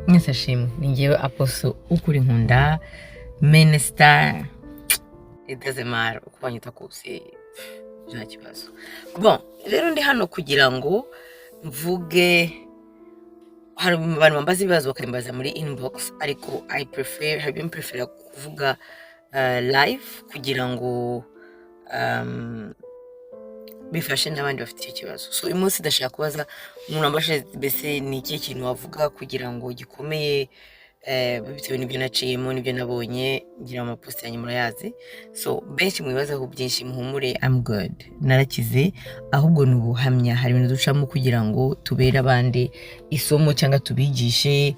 Mwese ashimwe. Ni ngewe Apostle Ukuri Nkunda, minister, it doesn't matter uko banyita kose, nta kibazo. Bon, rero ndi hano kugira ngo mvuge. Hari abantu bambaza ibibazo, bakabimbaza muri inbox, ariko I prefer, hari ibyo mprefera kuvuga live kugira ngo bifashe n'abandi bafite icyo kibazo. So uyu munsi ndashaka kubaza umuntu wambajije: mbese ni ikihe kintu wavuga kugira ngo gikomeye, bitewe n'ibyo naciyemo n'ibyo nabonye ngira ama posts yanjye murayazi. So benshi mwibazaho byinshi, muhumure, I'm good, narakize. Ahubwo ni ubuhamya. Hari ibintu ducamo kugira ngo tubere abandi isomo cyangwa tubigishe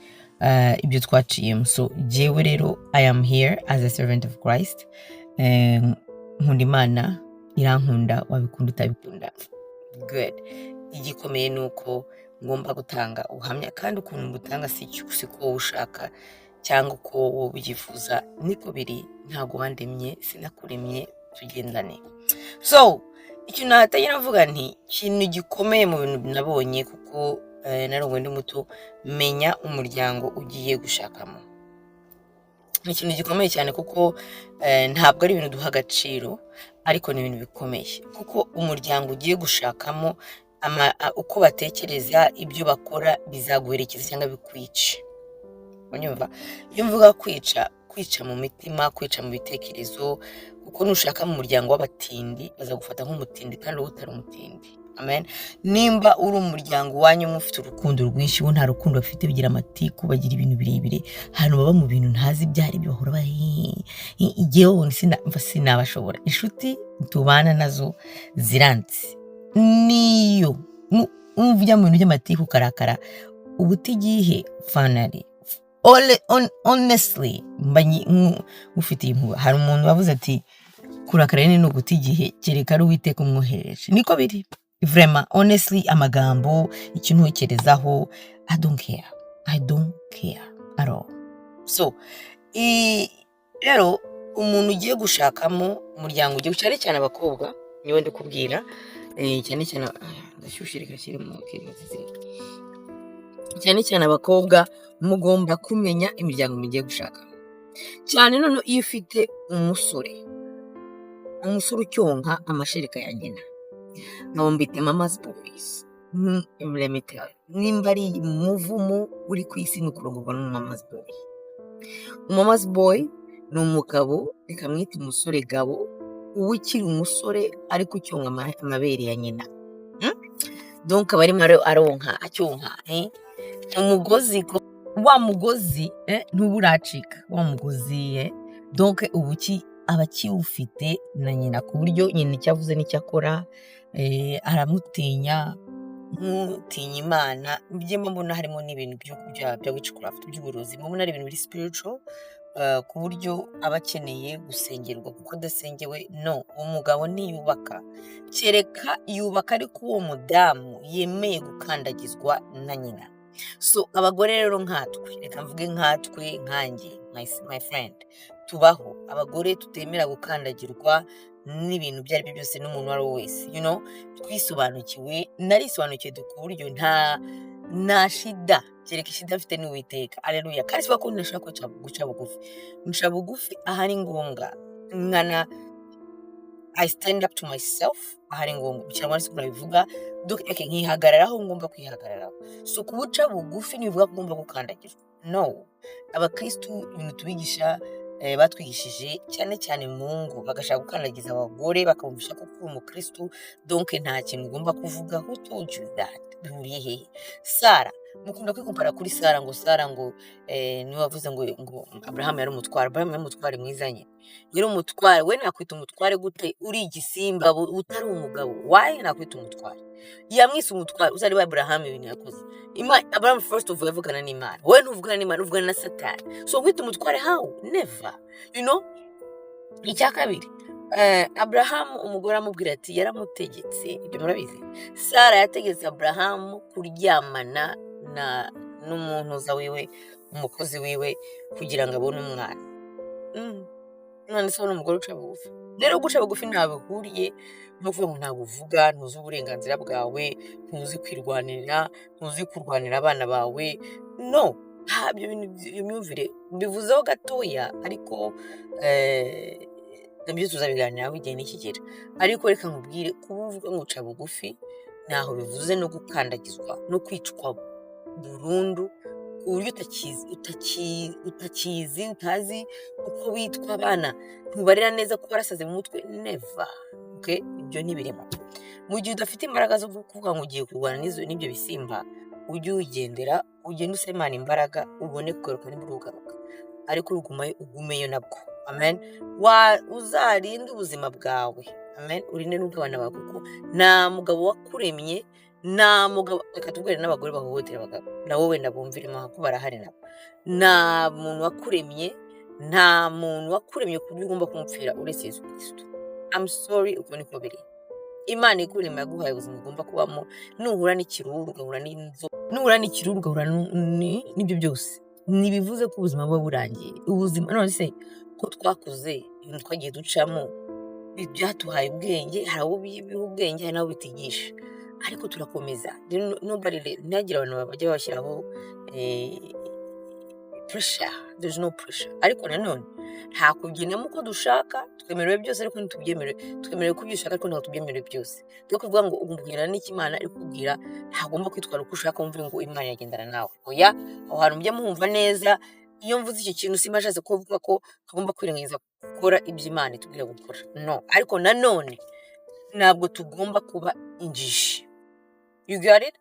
ibyo twaciyemo. So jyewe rero I am here as a servant of Christ. Nkunda Imana, irankunda, wabikunda utabikunda, good. Igikomeye ni uko ngomba gutanga ubuhamya, kandi ukuntu mbutanga si ko wowe ushaka cyangwa uko wowe ubyifuza niko biri. Ntabwo wandemye, sinakuremye, tugendane. So ikintu natangira mvuga nti ikintu gikomeye mu bintu nabonye, kuko narongoye ndi muto: menya umuryango ugiye gushakamo. Ni ikintu gikomeye cyane, kuko ntabwo ari ibintu duha agaciro, ariko ni ibintu bikomeye, kuko umuryango ugiye gushakamo, uko batekereza, ibyo bakora bizaguherekeza cyangwa bikwice. Unyumva? Iyo mvuga kwica, kwica mu mitima, kwica mu bitekerezo, kuko nushaka mu muryango w'abatindi bazagufata nk'umutindi kandi wowe utari umutindi. Amen. Nimba uri umuryango wanyu mufite urukundo rwinshi, bo nta rukundo bafite, bigira amatiku, bagira ibintu birebire, ahantu baba mu bintu ntazi ibyo ari byo, bahora bari igihe mva sinabashobora. Inshuti tubana nazo ziranze. Niyo ujya mu bintu by'amatiku ukarakara, uba utigihe. Finally, honestly, mba ngufitiye impuhwe. Hari umuntu wavuze ati: "Kurakara nyine ni uguta igihe, kereka ari Uwiteka umwohereje." Niko biri, vraiment, honestly. Amagambo, icyo ntekerezaho, I don't care, I don't care at all. So rero umuntu ugiye gushakamo, umuryango ugiye, cyane cyane abakobwa niwe ndi kubwira, cyane cyane, ndashyushye, reka shyiremo. Cyane cyane abakobwa, mugomba kumenya imiryango mugiye gushakamo cyane. Noneho iyo ufite umusore ucyonka amashereka ya nyina, nkaba mbite mama's boys. Let me tell you, nimba ari umuvumo uri ku isi, ni ukurongorwa n'umumama's boy. Umumama's boy ni umugabo, reka mwite umusore gabo, uba ukiri umusore ariko ucyonka amabere ya nyina. Donc aba arimo aronka, acyonka, eh? Umugozi wa mugozi, ntuba uracika wa mugozi, eh? Donc ubu aba akiwufite na nyina, ku buryo nyina icyo avuze n'icyo akora, aramutinya nk'utinya Imana. Njye mbona harimo n'ibintu bya witchcraft, by'uburozi. Mbona ari ibintu biri spiritual, ku buryo aba akeneye gusengerwa, kuko adasengewe, no uwo mugabo ntiyubaka, kereka yubaka ariko uwo mudamu yemeye gukandagizwa na nyina. So abagore rero nkatwe, reka mvuge nkatwe, nkanjye, my friend, tubaho abagore tutemera gukandagirwa n'ibintu ibyo ari byo byose n'umuntu uwo ari we wese. Twisobanukiwe, narisobanukiwe ku buryo nta shida, kereka ishida mfite n'Uwiteka. Aleluya. Kandi si ko ntashobora guca bugufi, nca bugufi ahari ngombwa, nkana I stand up to myself ahari ngombwa, cyangwa se nabivuga, donc okay, nkihagararaho ngomba kwihagararaho. So kubuca bugufi ntibivuga ko ugomba gukandagizwa, no. Abakristu, ibintu tubigisha, batwigishije cyane cyane mu ngo, bagashaka gukandagiza abagore, bakabumvisha ko uri umukristu, donc nta kintu ugomba kuvuga. Who told you that? Bihuriye hehe? Sara, mukunda kwikompara kuri Sara, ngo Sara ngo niwe wavuze ngo Aburahamu yari umutware. Aburahamu yari umutware mwiza nyine, yari umutware. We nakwita umutware gute uri igisimba, utari umugabo? Why nakwita umutware? Yamwise umutware. Uzarebe Aburahamu ibintu yakoze. Aburahamu first of all yavugana n'Imana. Wowe ntuvugana n'Imana, uvugana na Satani. So kwita umutware, how? Never, you know. Icya kabiri, Aburahamu umugore amubwira ati, yaramutegetse, ibyo murabizi. Sara yategetse Aburahamu kuryamana na n'umuntuza wiwe, umukozi wiwe, kugira ngo abone umwana. None se ubona umugore uca bugufi? Rero guca bugufi ntabwo bihuriye no kuvuga ngo ntabwo uvuga, ntuzi uburenganzira bwawe, ntuzi kwirwanirira, ntuzi kurwanira abana bawe, no. Nta ibyo bintu, iyo myumvire mbivuzeho gatoya, ariko nabyo tuzabiganiraho igihe nikigera. Ariko reka nkubwire, kuba uvuga ngo uca bugufi ntaho bivuze no gukandagizwa no kwicwa burundu, ku buryo utakizi, utazi uko witwa, abana ntubarera neza ko warasaze mu mutwe. Never, okay? Ibyo ntibirimo. Mu gihe udafite imbaraga zo kuvuga ngo ugiye kurwana n'ibyo bisimba, ujye uwigendera, ugende usaba Imana imbaraga, ubone kugaruka nimba urugaruka, ariko urugumayo ugumeyo nabwo. Amen. Wa uzarinde ubuzima bwawe, amen, urinde n'ubw'abana bawe, kuko nta mugabo wakuremye, nta mugabo. Reka tubwire n'abagore bahohotera abagabo nabo, wenda bumviremo kuko barahari nabo. Nta muntu wakuremye, nta muntu wakuremye ku buryo ugomba kumupfira uretse Yesu Kristo. I'm sorry, uko niko biri. Imana ikurema yaguhaye ubuzima ugomba kubamo. Nuhura n'ikiruru ugahura n'inzo, nuhura n'ikiruru ugahura n'ibyo byose, ntibivuze ko ubuzima buba burangiye. Ubuzima none se ko twakuze, ibintu twagiye ducamo byatuhaye ubwenge. Hari abo biha ubwenge, hari n'abo bitigisha, ariko turakomeza. Rero nobody, ntihagire abantu bajya babashyiraho pressure. There's no pressure. Ariko nanone nta kugendamo uko dushaka. Twemerewe byose ariko ntitubyemerewe. Twemerewe ko ibyo ushaka, ariko ntabwo tubyemerewe byose. Twe kuvuga ngo ugomba kugendana n'icyo Imana iri kukubwira, ntagomba kwitwara uko ushaka wumve ngo Imana iragendana nawe. Oya, aho hantu mujya muhumva neza. Iyo mvuze icyo kintu, simba nshatse kuvuga ko tugomba kwirengagiza gukora ibyo Imana itubwira gukora, no. Ariko nanone ntabwo tugomba kuba injiji. You got it?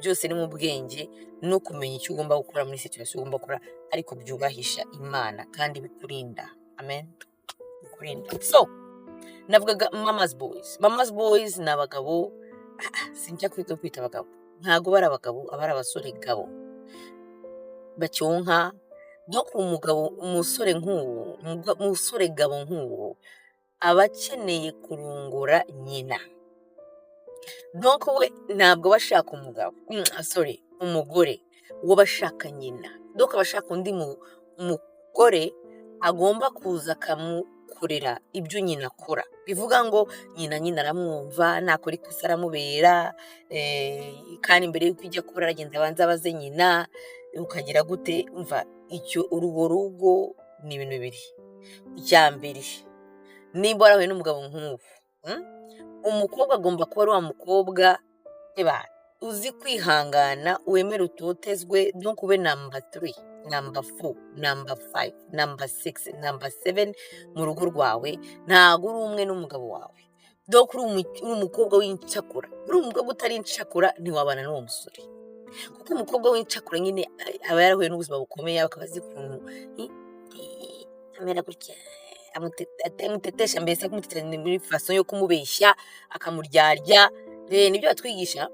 Byose ni mu bwenge no kumenya icyo ugomba gukora muri situation ugomba gukora, ariko byubahisha Imana kandi bikurinda. Amen, bikurinda. So navugaga mama's boys. Mama's boys ni abagabo, sinjya kwita abagabo, ntabwo bari abagabo, aba ari abasore gabo bacyonka. No ku mugabo, umusore nk'uwo, umusore gabo nk'uwo aba akeneye kurongora nyina. Donc we ntabwo aba ashaka umugabo, sorry, umugore, uwo aba ashaka nyina. Donc aba ashaka undi mugore agomba kuza akamukorera ibyo nyina akora. Bivuga ngo nyina aramwumva, nakora ikosa aramubera, kandi mbere y'uko ijya akora aragenda abanza abaze nyina. Ukagira gute? Umva, icyo urwo rugo ni ibintu bibiri. Icya mbere, nimba warahuye n'umugabo nk'ubu, umukobwa agomba kuba ari wa mukobwa eba uzi kwihangana, wemera utotezwe, no kube number 3, number 4, number 5, number 6, number 7 mu rugo rwawe. Ntabwo uri umwe n'umugabo wawe. Donc uri umukobwa w'incakura. Uri umukobwa utari incakura, ntiwabana n'uwo musore, kuko umukobwa w'incakura nyine aba yarahuye n'ubuzima bukomeye, akaba azi ukuntu amera gutya, amutetesha, mbese kumutetesha ni muri façon yo kumubeshya, akamuryarya. Nibyo batwigisha,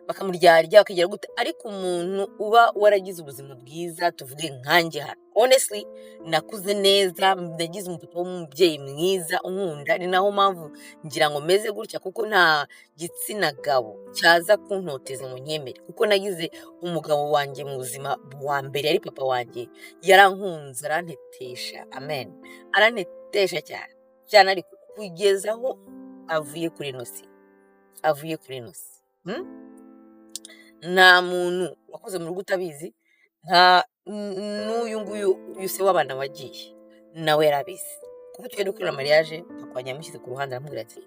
bakamuryarya, bakagira gute. Ariko umuntu uba waragize ubuzima bwiza, tuvuge nkanjye hano, honestly nakuze neza, nagize umupapa w'umubyeyi mwiza unkunda. Ni naho mpamvu ngira ngo meze gutya, kuko nta gitsina gabo cyaza kuntoteza ngo nkemere, kuko nagize umugabo wanjye mu buzima wa mbere yari papa wanjye, yarankunze, arantetesha. Amen, arantetesha cyane cyane, ariko kugeza aho avuye kuri ino si, avuye kuri ino si. Nta muntu wakoze mu rugo utabizi, nta n'uyu nguyu, uyu se w'abana wagiye nawe yarabizi, kuko tujya dukora mariage, papa wanjye yamushyize ku ruhande, aramubwira ati: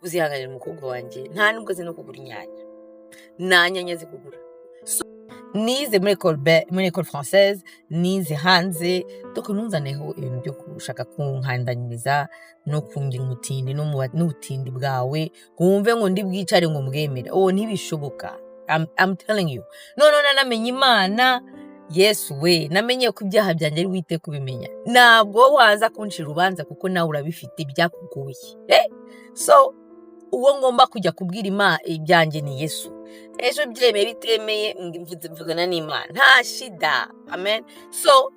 "Uzihanganira umukobwa wanjye, nta nubwo azi no kugura inyanya, nta nyanya azi kugura." So, nize muri école muri école française, nize hanze. Donc ntunzaneho ibintu byo gushaka kunkandamiza no kungira umutindi n'ubutindi bwawe, wumve ngo ndi bwicare ngo mbwemere. Oh, ntibishoboka. I'm telling you. None nanamenye Imana, Yesu we, namenye ko ibyaha byanjye ari wite kubimenya. Ntabwo waza kuncira urubanza, kuko nawe urabifite byakugoye. So uwo ngomba kujya kubwira Imana ibyanjye ni Yesu. Ejo byemeye bitemeye, mvugana n'Imana, nta shida. Amen. So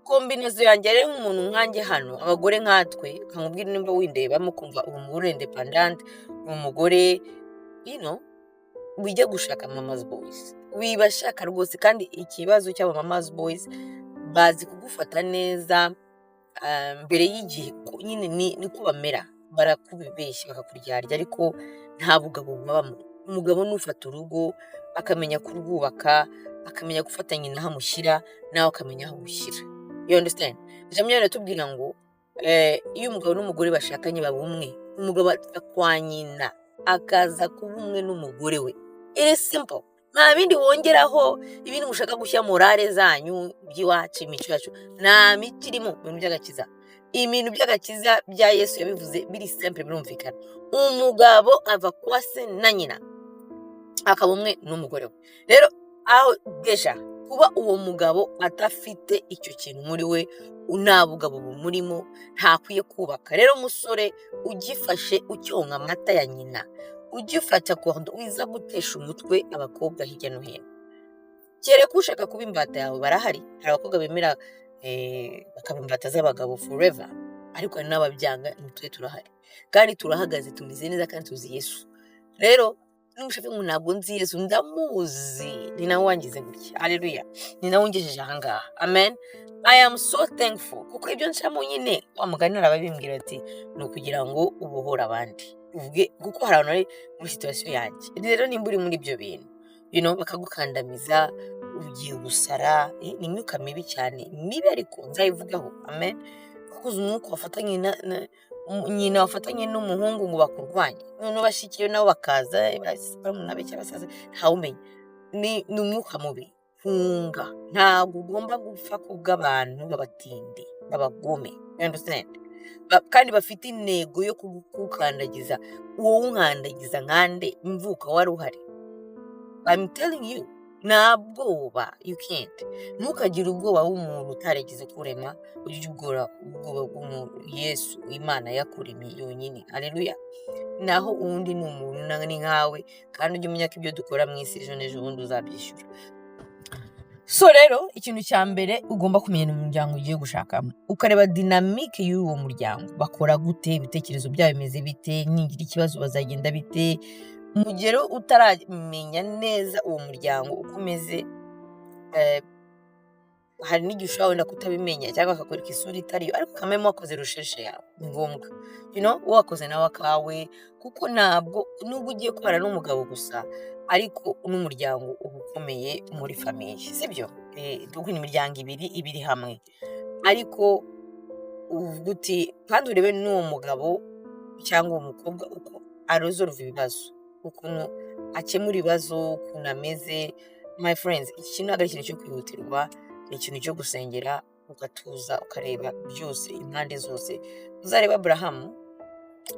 combinaison yanjye rero, nk'umuntu nkanjye hano, abagore nkatwe, nkamubwira, nimba windebamo kumva uri umugore indépendante, uri umugore wijya gushaka mama's boys, wibashaka rwose. Kandi ikibazo cy'aba mama's boys, bazi kugufata neza mbere y'igihe, nyine niko bamera, barakubeshya, bakakuryarya, ariko nta bugabo bubabamo. Umugabo nufata urugo akamenya kurwubaka. Akamenya gufata nyina aho amushyira, nawe akamenya aho amushyira. You understand? Ijambo ry'Imana riratubwira ngo iyo umugabo n'umugore bashakanye baba umwe. Umugabo ava kwa nyina akaza kuba umwe n'umugore we. It is simple. Nta bindi wongeraho, ibindi mushaka gushyira morale zanyu by'iwacu, imico yacu, nta mico irimo mu bintu by'agakiza. Ibintu by'agakiza bya Yesu yabivuze biri simple, birumvikana. Umugabo ava kwa se na nyina akaba umwe n'umugore we. Rero aho déjà kuba uwo mugabo adafite icyo kintu muri we, nta bugabo bumurimo, ntakwiye kubaka. Rero umusore ugifashe ucyonka amata ya nyina, ugifata cordon, wiza gutesha umutwe abakobwa hirya no hino. Kereka ushaka kuba imbata yawe, barahari. Hari abakobwa bemera bakaba imbata z'abagabo forever, ariko hari n'ababyanga. Nitwe turahari kandi turahagaze, tumeze neza kandi tuzi Yesu. Rero n'umushaka ngo ntabwo nzi Yesu, ndamuzi, ni nawe wangize gutya. Haleluya, ni nawe ungejeje ahangaha. Amen. I am so thankful, kuko ibyo ncamo nyine, wa mugani arababimbwira ati ni ukugira ngo ubohore abandi, uvuge, kuko hari abantu bari muri situation yanjye. Rero nimba uri muri ibyo bintu, bakagukandamiza, ugiye gusara, ni imyuka mibi cyane, mibi, ariko nzayivugaho. Amen. Kuko uzi umwuka wafatanye na nyina wafatanye n'umuhungu ngo bakurwanye, noneho bashiki be nabo bakaza, barumuna be cyangwa basaza, ntawumenya. Ni umwuka mubi. Hunga. Ntabwo ugomba gupfa kubw'abantu b'abatindi, b'abagome. You understand? Kandi bafite intego yo kugukandagiza. Wowe unkandagiza nkande mvuka wari uhari? I'm telling you, nta bwoba, you can't. Ntukagire ubwoba bw'umuntu utarigeze kurema, ujye ubwoba bw'umuntu Yesu Imana yakuremye yonyine. Haleluya. Naho uwundi ni umuntu ni nkawe, kandi ujye umenya ko ibyo dukora mu isi, ejo n'ejo bundi uzabyishyura. So rero ikintu cya mbere ugomba kumenya ni umuryango ugiye gushakamo, ukareba dynamique y'uwo muryango: bakora gute, ibitekerezo byabo bimeze bite, ningira ikibazo bazagenda bite? Mu gihe rero utaramenya neza uwo muryango uko umeze, hari n'igihe ushobora wenda kutabimenya cyangwa bakakwereka isura itariyo, ariko kameme wakoze recherche yawe, ni ngombwa, wakoze nawe akawe, kuko ntabwo nubwo ugiye kubana n'umugabo gusa, ariko n'umuryango uba ukomeye muri famille, sibyo? Donc ni imiryango ibiri iba iri hamwe, ariko uvuga uti kandi urebe n'uwo mugabo cyangwa uwo mukobwa uko aresolva ibibazo, ukuntu akemura ibibazo, ukuntu ameze. My friends, iki kintu ntabwo ari ikintu cyo kwihutirwa, ni ikintu cyo gusengera, ugatuza, ukareba byose, impande zose. Uzareba Aburahamu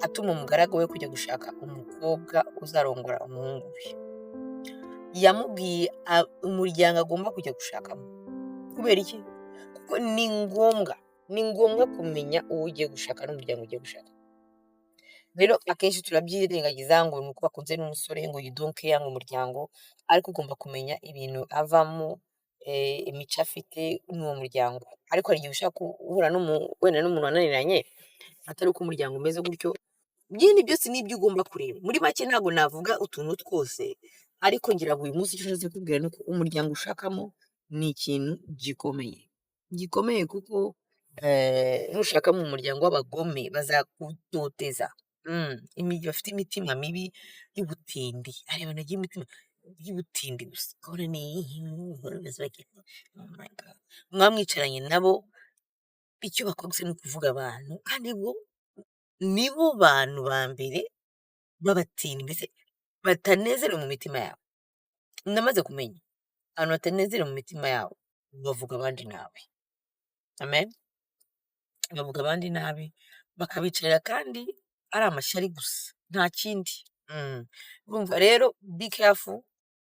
atuma umugaragu we kujya gushaka umukobwa uzarongora umuhungu we, yamubwiye umuryango agomba kujya gushakamo. Kubera iki? Kuko ni ngombwa kumenya uwo ugiye gushaka n'umuryango ugiye gushaka. Rero akenshi turabyirengagiza ngo ni uko bakunze n'umusore, ngo you don't care, ngo umuryango, ariko ugomba kumenya ibintu avamo, imico afite n'uwo muryango. Ariko hari igihe ushobora guhura wenda n'umuntu wananiranye, atari uko umuryango umeze gutyo. Nyine byose ni ibyo ugomba kureba. Muri make ntabwo navuga utuntu twose, ariko ngira ngo uyu munsi icyo nshatse kukubwira ni uko umuryango ushakamo ni ikintu gikomeye. Gikomeye kuko nushaka mu muryango w'abagome bazagutoteza. Bafite imitima mibi y'ubutindi. Hari abantu bagira imitima y'ubutindi gusa. Ukabona ni oh my God. Mwaba mwicaranye nabo, icyo bakora gusa ni ukuvuga abantu, kandi bo nibo bantu ba mbere b'abatindi, mbese batanezerewe mu mitima yabo. Namaze kumenya, abantu batanezerewe mu mitima yabo bavuga abandi nabi. Amen. Bavuga abandi nabi, bakabicarira kandi ari amashyari gusa, nta kindi. Urumva rero, be careful,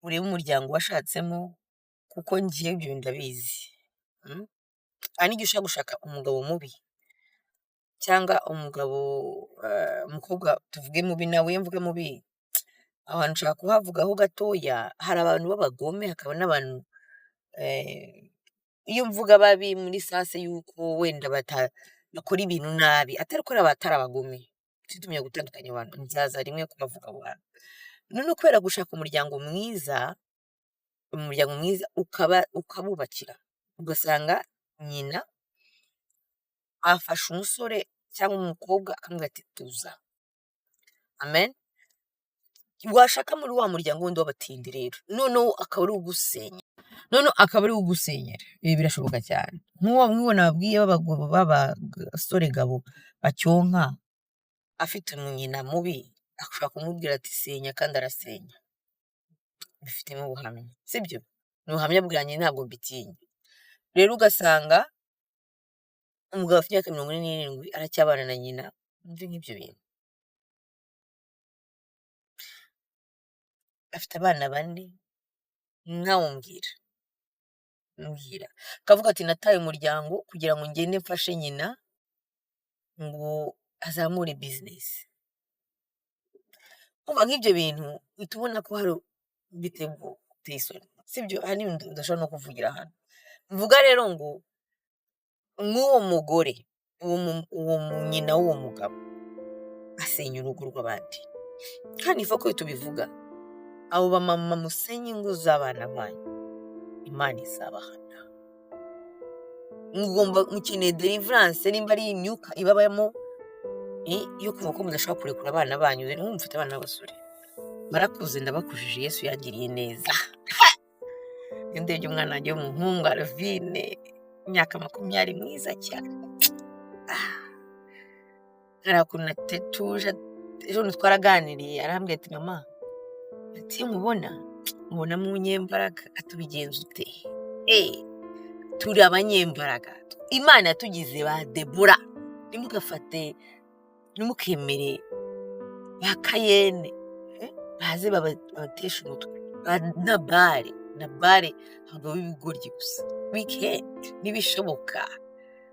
urebe umuryango washatsemo, kuko njyewe ibyo bintu ndabizi. Hari n'igihe ushobora gushaka umugabo mubi cyangwa umugabo, umukobwa tuvuge mubi nawe, iyo mvuga mubi, aho hantu nshaka kuhavugaho gatoya. Hari abantu b'abagome, hakaba n'abantu, iyo mvuga babi muri sens y'uko wenda bakora ibintu nabi, atari uko atari abagome. Tujye tumenya gutandukanya abantu, nzaza rimwe kubavuga abo bantu. Noneho kubera gushaka umuryango mwiza, umuryango mwiza ukaba ukabubakira, ugasanga nyina afashe umusore cyangwa umukobwa akamubwira ati tuza. Amen. Washaka muri wa muryango wundi w'abatindi rero, noneho akaba ari ugusenya. Noneho akaba ari we ugusenyera. Ibi birashoboka cyane. Nk'uwo nk'uwo nababwiye b'abasore gabo bacyonka, afite nyina mubi, ashobora kumubwira ati "Senya", kandi arasenya. Bifitemo ubuhamya, sibyo? Ni ubuhamya bwanjye, ntabwo mbitinya. Rero ugasanga umugabo afite imyaka 47 aracyabana na nyina, wumve nk'ibyo bintu. Afite abana bane, nawe umbwira, mbwira. Akavuga ati "Nataye umuryango kugira ngo ngende mfashe nyina ngo azamure business." Kumva nk'ibyo bintu uhita ubona ko hari biteye ubwoba, biteye isoni, sibyo? Hari n'ibintu udashobora no kuvugira hano. Mvuga rero ngo nk'uwo mugore, uwo nyina w'uwo mugabo asenya urugo rw'abandi. Kandi ifa ko tubivuga, abo bamama musenya ingo z'abana banyu, Imana izabahana. Mugomba, mukeneye deliverance, nimba ari imyuka ibabamo yo kumva ko mudashobora kurekura abana banyu. Rero nk'ubu mfite abana b'abasore barakuze, ndabakujije, Yesu yangiriye neza. Iyo ndebye umwana wanjye w'umuhungu Alvine, imyaka 20, mwiza cyane. Hari ukuntu atuje. Ejo bundi twaraganiriye, arambwira ati "Mama," ati, "iyo nkubona nkubonamo umunyembaraga," ati "ubigenza ute?" Turi abanyembaraga, Imana yatugize ba Debora. Ntimugafate, ntimukemere ba Kayene baze babateshe umutwe, ba Nabari. Nabari, abagabo b'ibigoryi gusa. Weekend ntibishoboka.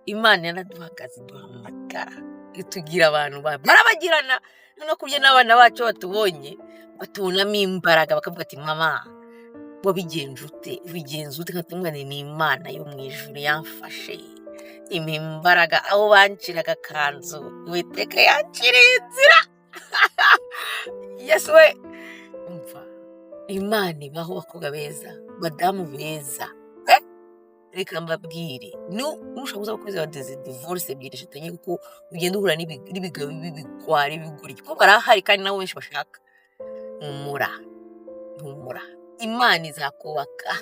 Imana yaraduhagaze, iduha amatara, itugira abantu barabagirana. Noneho kurya n'abana bacu batubonye batubonamo imbaraga, bakavuga ati "Mama, wabigenje ute? Ubigenza ute?" Nkatumwa ni Imana yo mu ijuru yamfashe, impa imbaraga. Aho banciraga akanzu, Uwiteka yanciriye inzira. Yesu we! Umva, Imana ibaho. Bakobwa beza, badamu beza, reka mbabwire, nushaka kuza abakozi ba divorce ebyiri, eshatu, enye, kuko ugenda uhura n'ibigabo b'ibigwari, b'ibigoryi, kuko barahari kandi nabo benshi bashaka. Humura, humura, Imana izakubaka,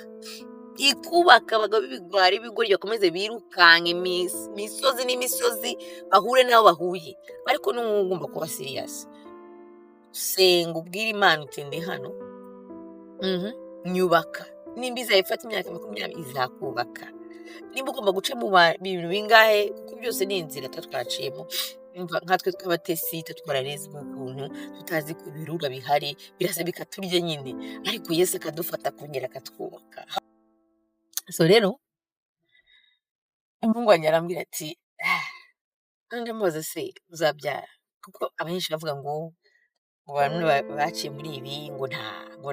ikubaka. Abagabo b'ibigwari, b'ibigoryi bakomeze birukanke imisozi n'imisozi, bahure n'abo bahuye, ariko n'ubu ugomba kuba serious. Senga, ubwire Imana uti "Ndi hano, nyubaka." Nimba izaba ifata imyaka 20, izakubaka. Nimba ugomba guca mu bintu bingahe, kuko byose ni inzira tuba twaraciyemo. Umva, nkatwe tw'abatesi tuba twararezwe ukuntu tutazi ko ibirura bihari, birasa bikaturya nyine, ariko Yesu akadufata, akongera akatwubaka. So rero umuhungu wanjye arambwira ati, ndamubaza se uzabyara? Kuko abenshi bavuga ngo bamwe baciye muri ibi, ngo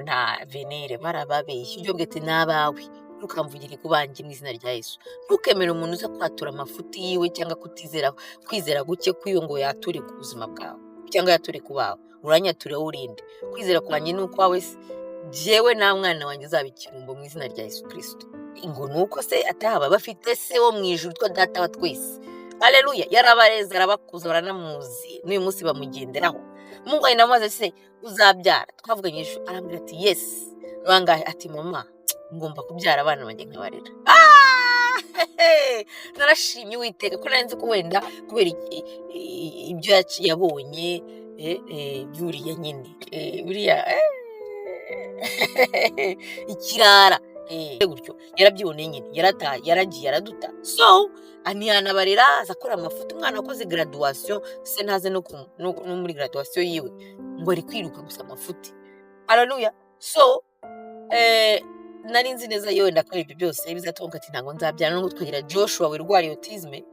nta avenir, barababeshya. Ujye ubwira ati n'abawe, ntukamvugire ku banjye mu izina rya Yesu. Ntukemere umuntu uza kwatura amafuti yiwe cyangwa kutizera, kwizera guke kwiwe, ngo yature ku buzima bwawe cyangwa yature ku bawe. Uranyature wowe urinde kwizera kwanjye ni ukwawe se? Jyewe nta mwana wanjye uzaba ikirumbo mu izina rya Yesu Kirisito. Ngo ni uko se atahaba bafite se wo mu ijuru witwa Data wa twese. Haleluya! Yarabareze, arabakuza, baranamuzi, n'uyu munsi bamugenderaho. Umuhungu wanjye ndamubaza se uzabyara? Twavuganye ejo, arambwira ati "Yes." Bangahe? Ati "Mama, ngomba kubyara abana banjye nkabarera." Ah! Narashimye Uwiteka ko nari nzi ko wenda kubera ibyo yabonye byuriya nyine, buriya ikirara, gutyo yarabyiboneye nyine, yarataye, yaragiye, araduta, so ntiyanabarera, aza akora amafuti. Umwana wakoze graduation se ntaze no muri graduation yiwe, ngo ari kwiruka gusa amafuti. Haleluya! So nari nzi neza yewe ndakora ibyo byose bizatuma ati "Ntabwo nzabyara," nubwo tukagira Joshua wirwariye autisme,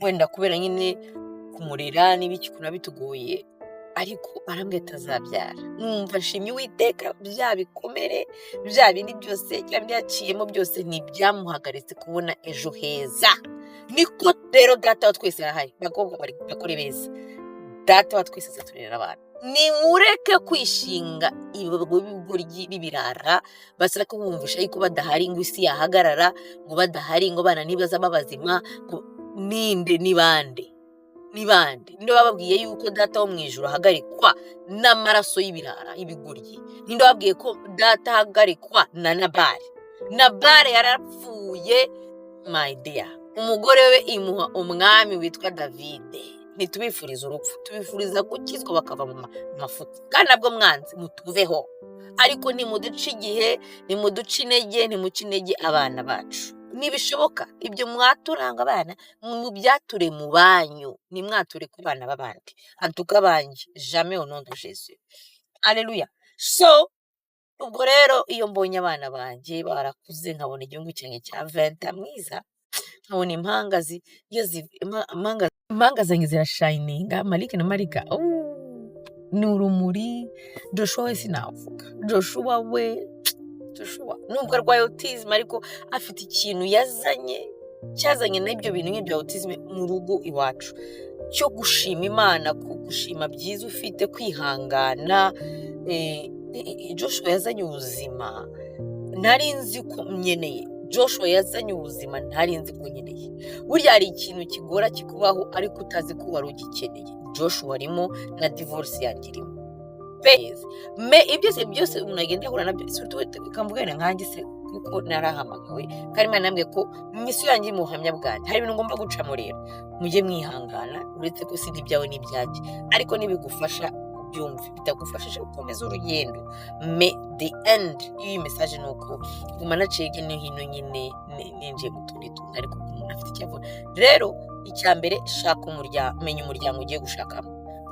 wenda kubera nyine kumurera n'ibiki ukuntu bitugoye, ariko arambwira ati azabyara. Numva nshimye Uwiteka. Bya bikomere, bya bindi byose, bya bindi yaciyemo byose, ntibyamuhagaritse kubona ejo heza. Niko rero Data wa twese arahari. Bakobwa bari bakore beza, Data wa twese azaturera abana. Nimureke kwishinga ibigoryi b'ibirara basaba kubumvisha yuko badahari ngo isi yahagarara, ngo badahari ngo abana ntibazaba bazima. Ngo ninde? Ni bande? Ni bande? Ninde wababwiye yuko Data wo mu ijuru ahagarikwa n'amaraso y'ibirara, y'ibigoryi? Ninde wababwiye ko Data ahagarikwa na Nabali? Nabali yarapfuye, my dear. Umugore we imuha umwami witwa Davide. Ntitubifuriza urupfu, tubifuriza gukizwa bakava mu mafuti. Kandi nabwo mwanze mutuveho, ariko ntimuduce igihe, ntimuduce intege, ntimuce intege abana bacu. Ntibishoboka. Ibyo mwaturanga abana, mubyature mu banyu, ntimwature ku bana b'abandi. Antuka banjye, jamais, au nom de Jésus. Aleluya. So ubwo rero iyo mbonye abana banjye barakuze, nkabona igihugu cyanjye cya venta mwiza, nkabona impanga iyo impanga zanjye zirashininga, Malike na Marika, oh, ni urumuri. Joshua we sinavuga, Joshua we, Joshua nubwo arwaye autism, ariko afite ikintu yazanye, cyazanye n'ibyo bintu nk'ibya autism mu rugo iwacu, cyo gushima Imana, gushima byiza ufite, kwihangana. Joshua yazanye ubuzima ntari nzi ko nkeneye. Joshua yazanye ubuzima ntari nzi ko nkeneye. Burya hari ikintu kigora kikubaho ariko utazi ko wari ugikeneye. Joshua arimo, na divorce yanjye irimo. Me ibyo byose byose umuntu agenda ahura nabyo, surtout kamvugane nkanjye se, kuko narahamagawe kandi Imana yambwiye ko mission yanjye iri mu buhamya bwanjye. Hari ibintu ngomba gucamo. Rero mujye mwihangana, uretse ko si ibyawe n'ibyanjye, ariko nibigufasha ubyumve, bitagufashije ukomeza urugendo. Me the end y'iyi message ni uko guma naciye hirya no hino nyine, ninjiye mu tundi tuntu, ariko umuntu afite icyo avuga. Rero icya mbere, shaka umuryango, menya umuryango ugiye gushakamo,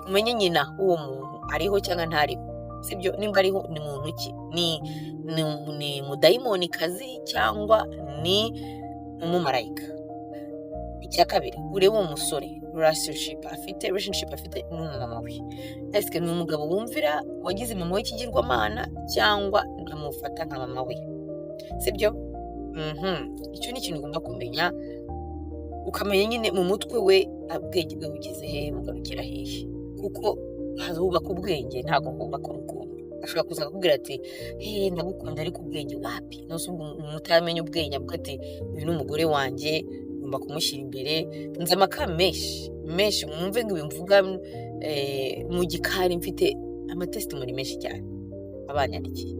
umenye nyina w'uwo muntu ariho cyangwa ntariho, sibyo? Nimba ariho, ni muntu ki? Ni mudayimonikazi cyangwa ni umumarayika? Icya kabiri, urebe uwo musore, relationship afite n'umumama we. Ese ni umugabo wumvira wagize mama we ikigirwamana, cyangwa amufata nka mama we? Sibyo? Icyo ni ikintu ugomba kumenya, ukamenya nyine mu mutwe we ubwenge bwe bugeze hehe, bugarukira hehe, kuko hubaka ubwenge, ntabwo hubaka urukundo. Ashobora kuza akakubwira ati: "Hey, ndagukunda," ariko ubwenge wapi? Nose ubwo umuntu utamenya ubwenge avuga ati: "Uyu ni umugore wanjye, ngomba kumushyira imbere." Nzi amaka menshi menshi, mwumve ngo ibi mvuga mu gikari, mfite amatestimony menshi cyane abanyandikiye.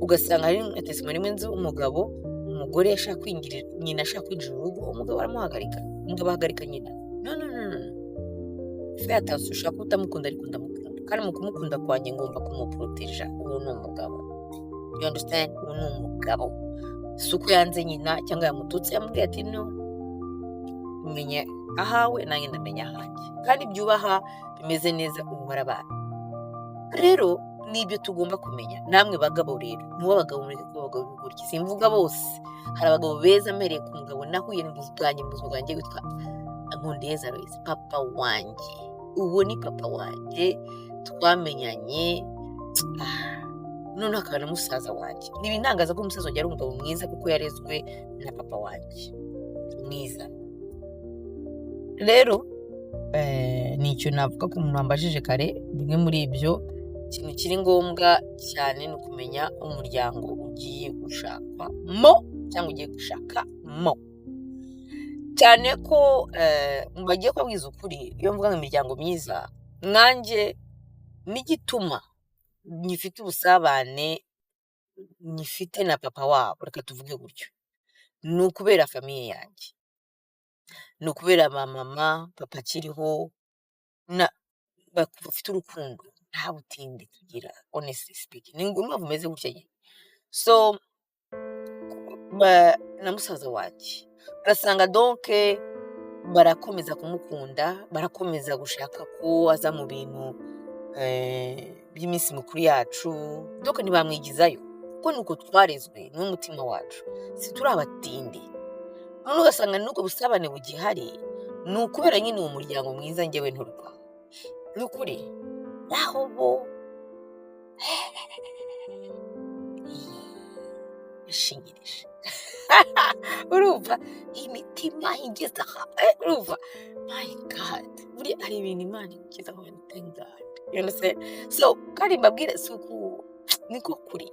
Ugasanga hari nka testimony imwe nzi, umugabo, umugore ashaka kwinjirira nyina, ashaka kwinjira urugo, umugabo aramuhagarika, umugabo ahagarika nyina. No, no, no, no, fais attention. Ushobora kuba utamukunda, ariko ndamukunda, kandi mu kumukunda kwanjye ngomba kumuporoteja. Uwo ni umugabo, you understand? Uwo ni umugabo. Si uko yanze nyina cyangwa yamututse, yamubwiye ati: "No, umenye ahawe, nanjye ndamenya ahanjye." Kandi byubaha bimeze neza, ubu barabana. Rero nibyo tugomba kumenya. Namwe bagabo rero, nibo abagabo, mureke kuba abagabo b'ibigoryi. Simvuga bose, hari abagabo beza. Mpereye ku mugabo nahuye mu buzima bwanjye witwa Nkundiyeza Aloys, papa wanjye. Uwo ni papa wanjye twamenyanye, noneho akaba na musaza wanjye. Ntibintangaza ko umusaza wanjye ari umugabo mwiza, kuko yarezwe na papa wanjye mwiza. Rero ni icyo navuga ku muntu wambajije kare. Bimwe muri ibyo, ikintu kiri ngombwa cyane ni ukumenya umuryango ugiye gushakwamo cyangwa ugiye gushakamo, cyane ko bagiye kubabwiza ukuri. Iyo mvuga ngo imiryango myiza, nkanjye n'igituma nyifite ubusabane nyifite na papa wabo, reka tuvuge gutyo, ni ukubera famille yanjye, ni ukubera ba mama, papa akiriho, na bafite urukundo, nta butinde tugira, honestly speaking. Ni mpamvu meze gutya nyine. So na musaza wanjye ugasanga donc barakomeza kumukunda, barakomeza gushaka ko aza mu bintu by'iminsi mikuru yacu, donc ntibamwigizayo, kuko ni uko twarezwe n'umutima wacu, si turi abatindi. None ugasanga n'ubwo busabane bugihari ni ukubera nyine uwo muryango mwiza njyewe nturukamo. Ni ukuri, naho bo yashinyirije, urumva imitima igeze aha, urumva, my God, buriya hari ibintu Imana igukizaho, thank God, you understand? So kandi mbabwire, si uku niko kuri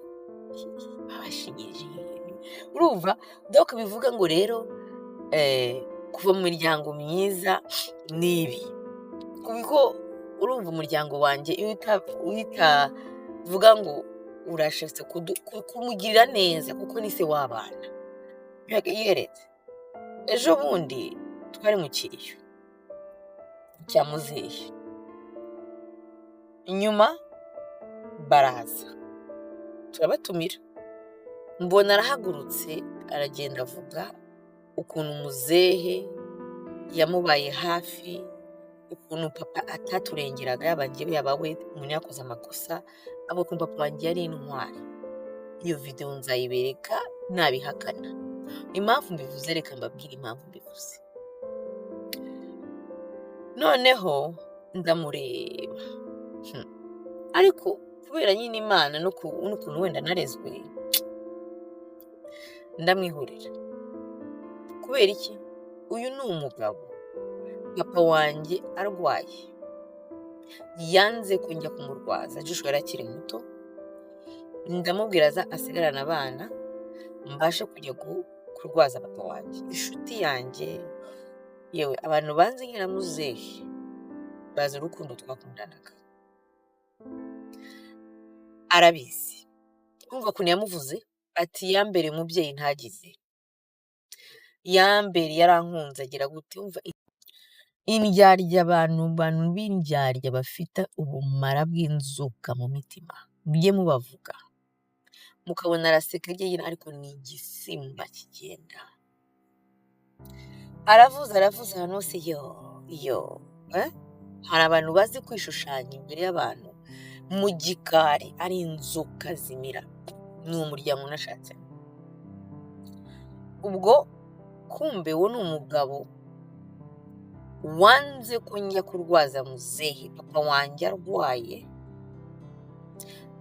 babashinyirije ibintu, urumva? Donc bivuga ngo rero kuva mu miryango myiza ni ibi, kuko urumva umuryango wanjye iyo utavuga ngo Urashatse kumugirira neza kuko ni se w'abana. Yeretse ejo bundi twari mu kiriyo cya muzehe, nyuma baraza turabatumira, mbona arahagurutse aragenda avuga ukuntu muzehe yamubaye hafi, ukuntu papa ataturengeraga, yaba njyewe yaba we, umuntu yakoze amakosa, avuga ukuntu papa wanjye yari intwari. Iyo videwo nzayibereka nabihakana. Impamvu mbivuze, reka mbabwire impamvu mbivuze. Noneho ndamureba, ariko kubera nyine Imana n'ukuntu wenda narezwe, ndamwihorera. Kubera iki? Uyu ni umugabo, papa wanjye arwaye yanze ko njya kumurwaza. Joshua yari akiri muto. Ndamubwira aza asigarane abana, mbashe kujya kurwaza papa wanjye. Inshuti yanjye, yewe, abantu banzi nkira muzehe bazi urukundo twakundanaga, arabizi. Urumva ukuntu yamuvuze ati: "Yambereye umubyeyi ntagize, yambereye, yarankunze." Agira gute? Umva indyarya, abantu b'indyarya bafite ubumara bw'inzoka mu mitima, mujye mubavuga mukabona araseka hirya, ariko ni igisimba kigenda. Aravuze, aravuze ahantu hose, yo yo, eh? Hari abantu bazi kwishushanya imbere y'abantu, mu gikari ari inzoka zimira. Ni umuryango unashatse ubwo. Kumbe wo ni umugabo wanze ko njya kurwaza muzehe, papa wanjye arwaye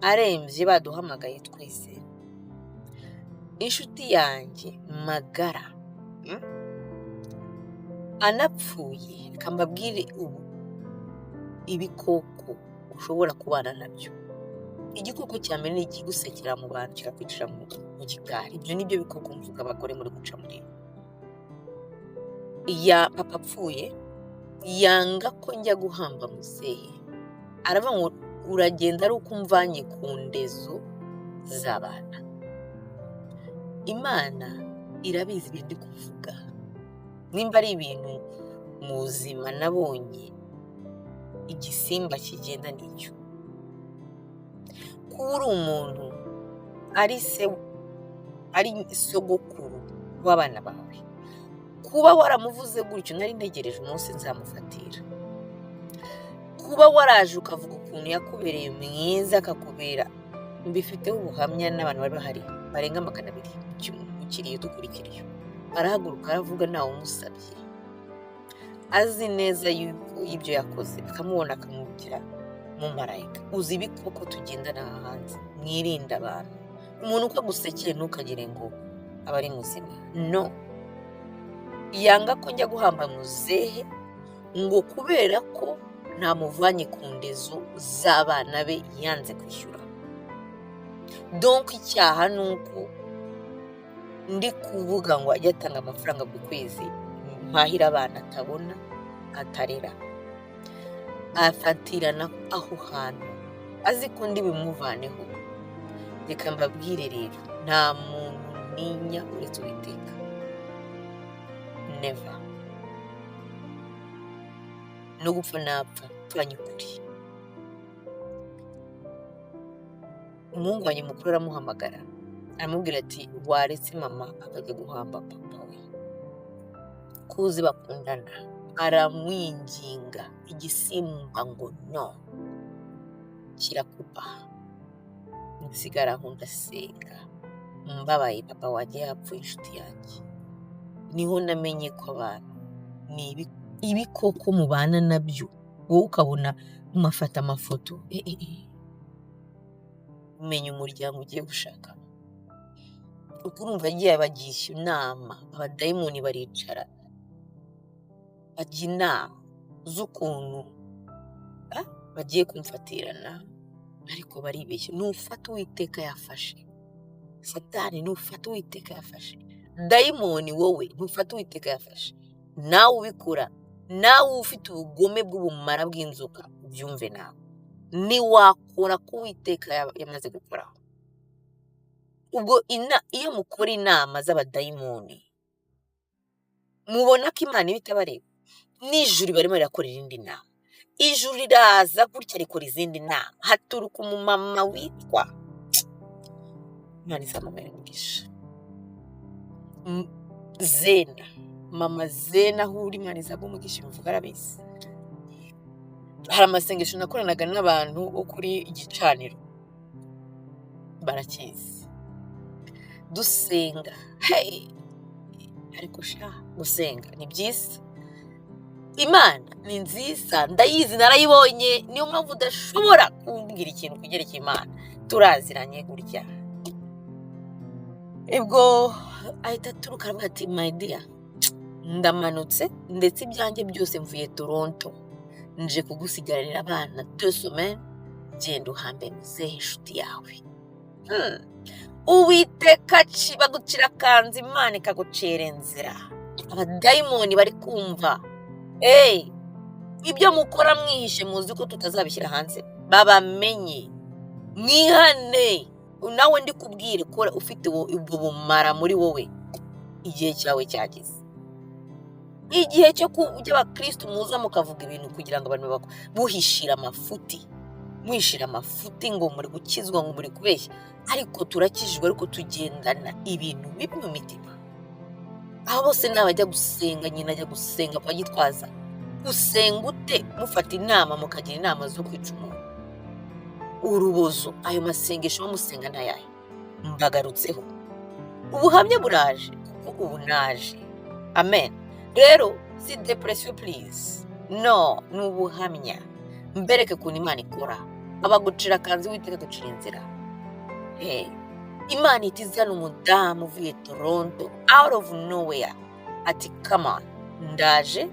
arembye, baduhamagaye twese. Inshuti yanjye magara, Anapfuye, reka mbabwire ubu ibikoko ushobora kubana nabyo. Igikoko cya mbere ni ikigusekera mu bantu kikakwicira mu gikari. Ibyo ni byo bikoko mvuga abagore muri guca muri ya. Papa apfuye yanga ko njya guhamba muzehe, aravuga ngo uragenda ari uko umvanye ku ndezo z'abana. Imana irabizi ibyo ndi kuvuga. Nimba ari ibintu mu buzima nabonye, igisimba kigenda nicyo kuba uri umuntu ari se, ari sogokuru w'abana bawe, kuba waramuvuze gutyo. Nari ntegereje umunsi nzamufatira. Kuba waraje ukavuga ukuntu yakubereye mwiza, akakubera, mbifiteho ubuhamya n'abantu bari bahari barenga 200 mu kiriyo dukurikiriye. Arahaguruka aravuga ntawe umusabye, azi neza yuko ibyo yakoze, akamubona akamubwira mumarayika. Uzi ibikoko tugendana aha hanze? Mwirinde abantu. Umuntu uko agusekeye ntukagire ngo aba ari muzima. No yanga ko njya guhamba muzehe ngo kubera ko ntamuvanye ku ndezo z'abana be yanze kwishyura. Donc icyaha ni uko ndi kuvuga ngo ajye atanga amafaranga buri kwezi mpahira abana atabona, atarera. Afatirana aho hantu azi ko ndi bimuvaneho. Reka mbabwire rero, nta muntu ntinya uretse Uwiteka, never. No gupfa napfa mpfanye ukuri. Umuhungu wanjye mukuru aramuhamagara aramubwira ati: "Waretse mama akajya guhamba papa we, ko uzi bakundana?" Aramwinginga, igisimba ngo no, kirakupa. Nsigara aho ndasenga mbabaye, papa wanjye yapfuye, inshuti yanjye. Niho namenye ko abantu ni ibikoko mubana nabyo, wowe ukabona mumafata amafoto. Umenya umuryango ugiye gushaka uko. Urumva yagiye abagisha inama, abadayimoni baricara bajya inama z'ukuntu bagiye kumfatirana, ariko baribeshya. Nufata Uwiteka yafashe, Satani nufata Uwiteka yafashe, dayimoni wowe ntufata Uwiteka yafashe. Nawe ubikora, nawe ufite ubugome bw'ubumara bw'inzoka, ubyumve nawe, ntiwakora ko Uwiteka yamaze gukoraho. Ubwo iyo mukora inama z'abadayimoni, mubona ko Imana iba itabareba? N'ijuru barimo rirakora irindi nama. Ijuru riraza gutya rikora izindi nama. Haturuka umumama witwa, Imana izamumera umugisha, Zena, mama Zena, aho uri Imana izaguha umugisha. Ibivuga arabizi. Hari amasengesho nakoranaga n'abantu bo kuri igicaniro, barakizi, dusenga. Hey! Ariko sha, gusenga ni byiza, Imana ni nziza, ndayizi, narayibonye. Niyo mpamvu udashobora kumbwira ikintu kugerekeye Imana, turaziranye gutya. Ubwo ahita aturuka aravuga ati: "My dear, ndamanutse, ndetse ibyanjye byose, mvuye Toronto, nje kugusigaranira abana 2 semaines, genda uhambe muzehe inshuti yawe." Uwiteka bagucira akanzu, Imana ikagucira inzira. Abadayimoni bari kumva. Hey, ibyo mukora mwihishe, muzi ko tutazabishyira hanze babamenye. Mwihane. Nawe ndi kubwire ko ufite ubwo bumara muri wowe, igihe cyawe cyageze, igihe cyo kujya abakirisitu muza mukavuga ibintu kugira ngo abantu muhishira amafuti, muhishira amafuti ngo muri gukizwa, ngo muri kubeshya. Ariko turakijijwe, ariko tugendana ibintu bibi mu mitima. Aho bose ni abajya gusenga nyine, ajya gusenga kwa Gitwaza. Gusenga ute mufata inama, mukagira inama zo kwica umuntu urubozo? Ayo masengesho musenga ntayahe? Mbagarutseho, ubuhamya buraje, kuko ubu naje. Amen. Rero si depression, please, no, ni ubuhamya mbereke ukuntu Imana ikora. Abagucira akanzu, Uwiteka agucira inzira. Hey. Imana ihita izana umudamu uvuye Toronto out of nowhere, ati: "Come on, ndaje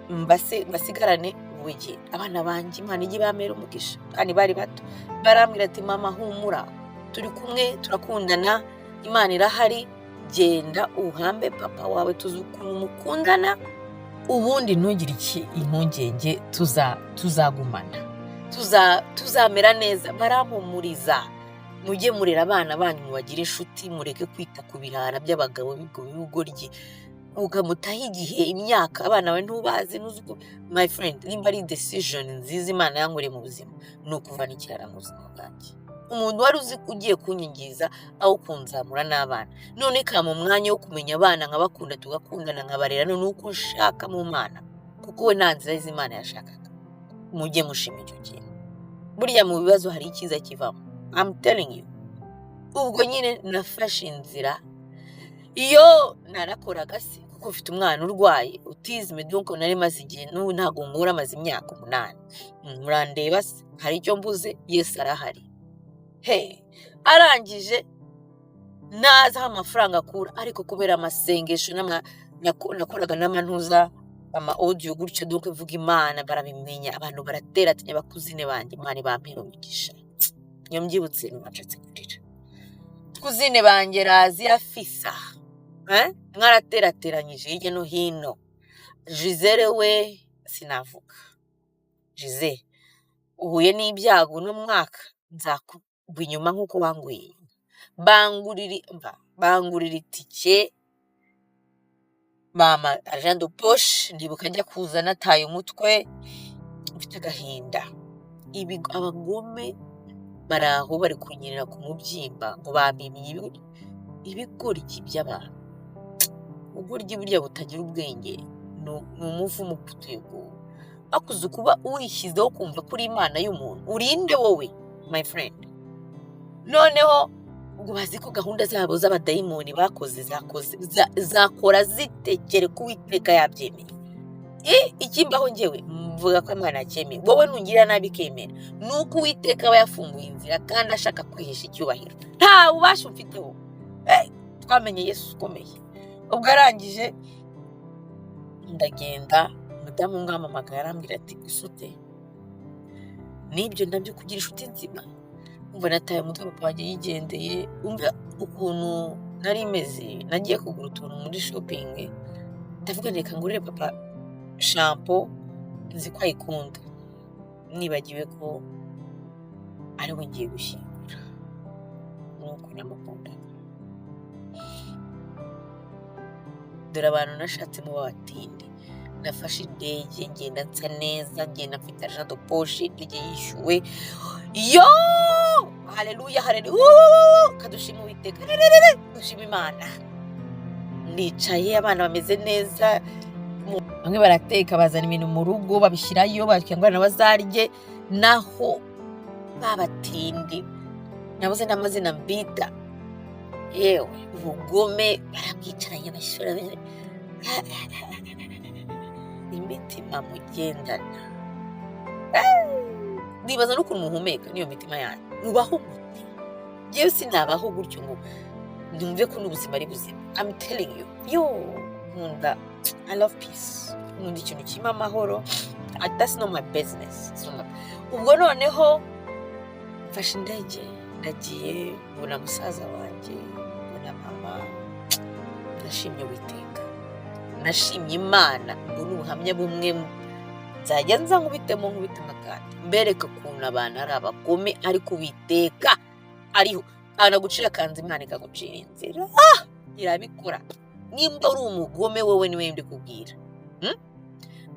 mbase basigarane wowe abana banjye." Imana ijye ibamera umugisha, kandi bari bato. Barambwira ati: "Mama, humura, turi kumwe, turakundana, Imana irahari, genda uhambe papa wawe, tuzi ukuntu mukundana, ubundi ntugire iki impungenge, tuzagumana, tuzamera neza." Barampumuriza. Mujye murera abana banyu, mubagire inshuti, mureke kwita ku birara by'abagabo b'ibigoryi, ukamutaho igihe, imyaka, abana bawe ntubazi, ntuzi uko. My friend, nimba ari decision nziza Imana yankoreye mu buzima, ni ukuvana ikirara mu buzima bwanjye. Umuntu wari uzi ko ugiye kunyigiza aho kunzamura n'abana, none ikampa umwanya wo kumenya abana, nkabakunda, tugakundana, nkabarera none uko nshaka mu Mana, kuko we nta nzira z'Imana yashakaga. Mujye mushima icyo kintu. Burya mu bibazo hari icyiza kivamo, I'm telling you. Ubwo nyine nafashe inzira iyo narakoraga se, kuko mfite umwana urwaye autisme, donc nari maze igihe, n'ubu ntabwo nkura, amaze imyaka 8. Murandeba se hari icyo mbuze? Yesu arahari. He, arangije ntazi aho amafaranga akura, ariko kubera amasengesho nakoraga n'amantuza, ama audio gutyo, donc mvuga Imana, barabimenya, abantu baraterateranya, abakuzine banjye, Imana ibampera umugisha. Iyo mbyibutse numva nshatse kurira. Cousine banjye Raziya, Fisa, eh? Mwaraterateranyije hirya no hino. Gisele we sinavuga. Gisele, uhuye n'ibyago uno mwaka, nzakugwa inyuma nk'uko wanguye inyuma. Bangurira, mva, bangurira itike, mama argent de poche. Ndibuka njya kuza nataye umutwe, mfite agahinda. Ibi abagome bari aho bari kunyerera ku mubyimba ngo bampimye ibigoryi by'abantu. Ubugoryi burya butagira ubwenge ni umuvumo uteye ubwoba. Bakuze kuba wishyizeho kumva ko uri Imana y'umuntu. Urinde wowe, my friend? Noneho ubwo bazi ko gahunda zabo z'abadayimoni bakoze zakoze zakora zitekere ko Uwiteka yabyemeye. Ikimbaho njyewe mvuga ko Imana yacyemeye. Wowe nungirira nabi ikemera, ni uko Uwiteka aba yafunguye inzira kandi ashaka kwihesha icyubahiro. Nta bubasha umfiteho. Twamenye Yesu ukomeye. Ubwo arangije ndagenda, umudamu umwamamagaye arambwira ati: "Usute n'ibyo nabyo kugira inshuti nzima." Umva, nataye umutwe, papa wanjye yigendeye. Umva ukuntu nari meze. Nagiye kugura utuntu muri shopping, ndavuga reka ngurire papa shampoo, nzi ko ayikunda, nibagiwe ko ari we ngiye gushyingura. Nuko namukundaga. Dore abantu nashatsemo b'abatindi. Nafashe indege, ngenda nsa neza, ngenda mfite argent de poche, indege yishyuwe. Yo, haleluya, haleluya, kadushima Uwiteka, dushima Imana. Nicaye, abana bameze neza, bamwe barateka, bazana ibintu mu rugo, babishyirayo, bakira ngo abana bazarye. Naho babatindi nabuze n'amazina mbita, yewe, ubugome barabwicaranye, bashyira imitima mugendana. Nibaza n'ukuntu muhumeka n'iyo mitima yanyu. Mubaho gute? Yewe, sinabaho gutyo ngo numve ko n'ubuzima ari buzima. I'm telling you, yo, nkunda, I love peace, nkunda ikintu kirimo amahoro. That's not my business. It's not my. Ubwo noneho mfashe indege, ndagiye, mbona musaza wanjye, mbona mama. Nashimye Uwiteka, nashimye Imana. Ubwo ni ubuhamya bumwe nzajya nza nkubitemo, nkubitemo kandi mbereka ukuntu abantu ari abagome, ariko Uwiteka ariho. Anagucira akanzu, Imana ikagucira inzira. Ah! Irabikora. Nimba uri umugome, wowe niwe ndi kubwira.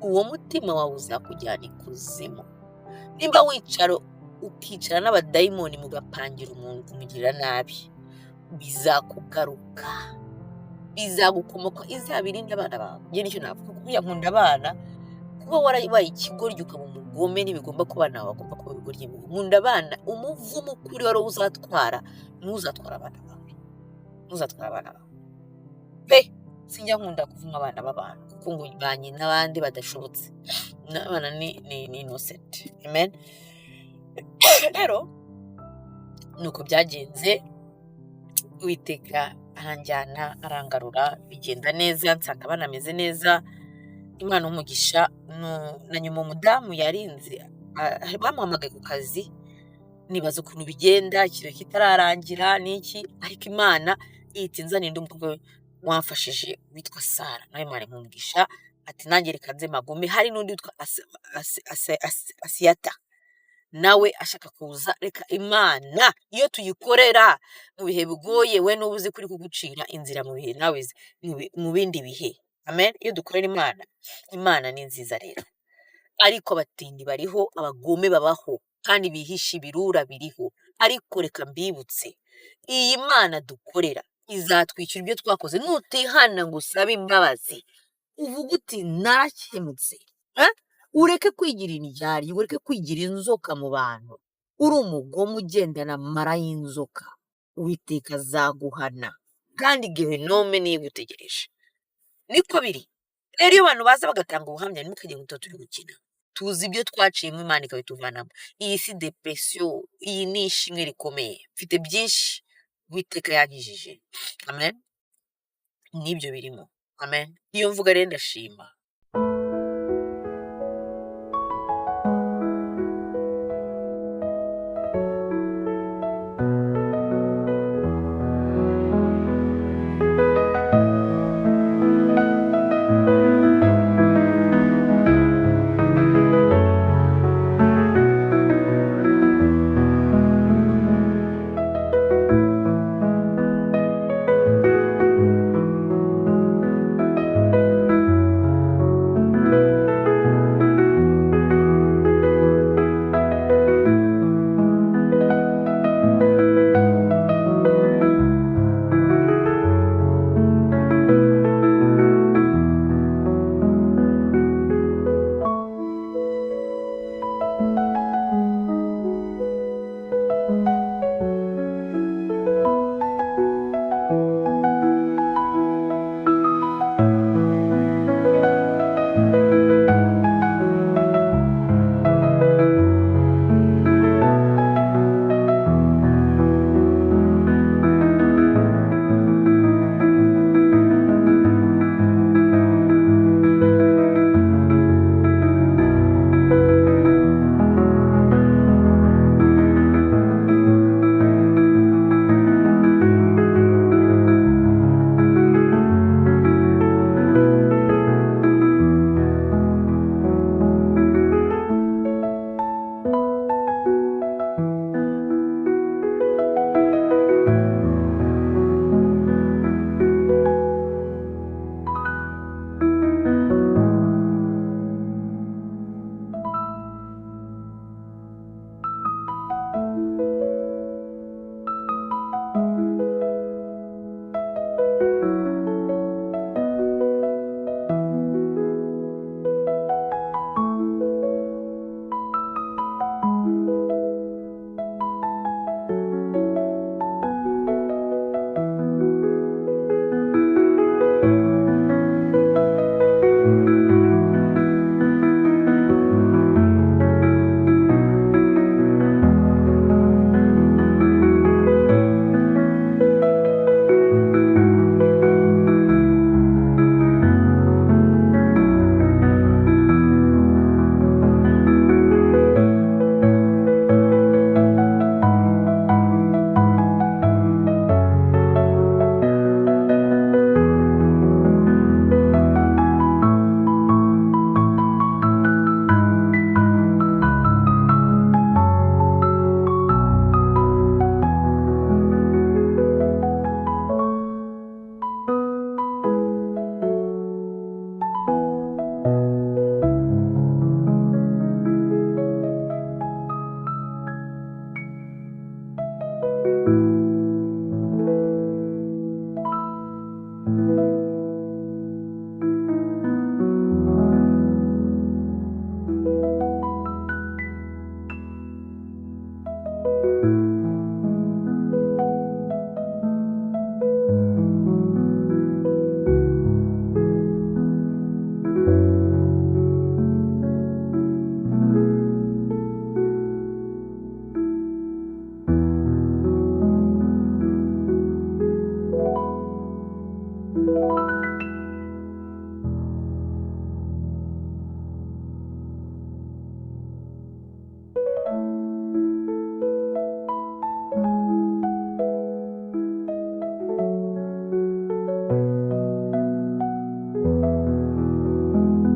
Uwo mutima wawe uzakujyana ikuzimu. Nimba wicara, ukicara n'abadayimoni, mugapangira umuntu kumugirira nabi, bizakugaruka, bizagukomoka. Izabirinde abana bawe. Njye nicyo navuga, kuko nkunda abana. Kuba warabaye ikigoryi, ukaba umugome, ntibigomba ko abana bawe bagomba kuba ibigoryi. Nkunda abana. Umuvumo kuri wari uzatwara, ntuzatwara abana bawe, ntuzatwara abana bawe pe. Sinjya nkunda kuvuma abana b'abantu, kuko ngo ba nyina n'abandi badashobotse. N'abana ni innocent. Amen. Rero nuko byagenze, Uwiteka aranjyana, arangarura, bigenda neza, nsanga abana bameze neza. Imana umugisha. Na nyuma umudamu yarinze bamuhamagaye ku kazi, nibaza ukuntu bigenda ikiro kitararangira n'iki, ariko Imana ihita inzanira undi mukobwa wamfashije witwa Sara, nawe Imana imugisha, ati nanjye reka nze magume. Hari n'undi witwa Asiyata, nawe ashaka kuza. Reka Imana iyo tuyikorera mu bihe bigoye, we n'uba uzi ko uri kugucira inzira mu bihe nawe mu bindi bihe. Amen. Iyo dukorera Imana, Imana ni nziza rero. Ariko abatindi bariho, abagome babaho, kandi bihisha ibirura biriho. Ariko reka mbibutse, iyi Mana dukorera izatwishyura ibyo twakoze. Nutihana ngo usabe imbabazi, uvuge uti narakemutse, eh? Ureke kwigira indyarya, ureke kwigira inzoka mu bantu. Uri umugome ugendana amara y'inzoka, Uwiteka azaguhana, kandi gehenome niyo igutegereje. Niko biri. Rero iyo abantu baza bagatanga ubuhamya, ntimukagire ngo tuba turi gukina. Tuzi ibyo twaciyemo, Imana ikabituvanamo. Iyi si depression, iyi ni ishimwe rikomeye. Mfite byinshi Uwiteka yankijije. Amen. N'ibyo birimo. Amen. Iyo mvuga rero ndashima.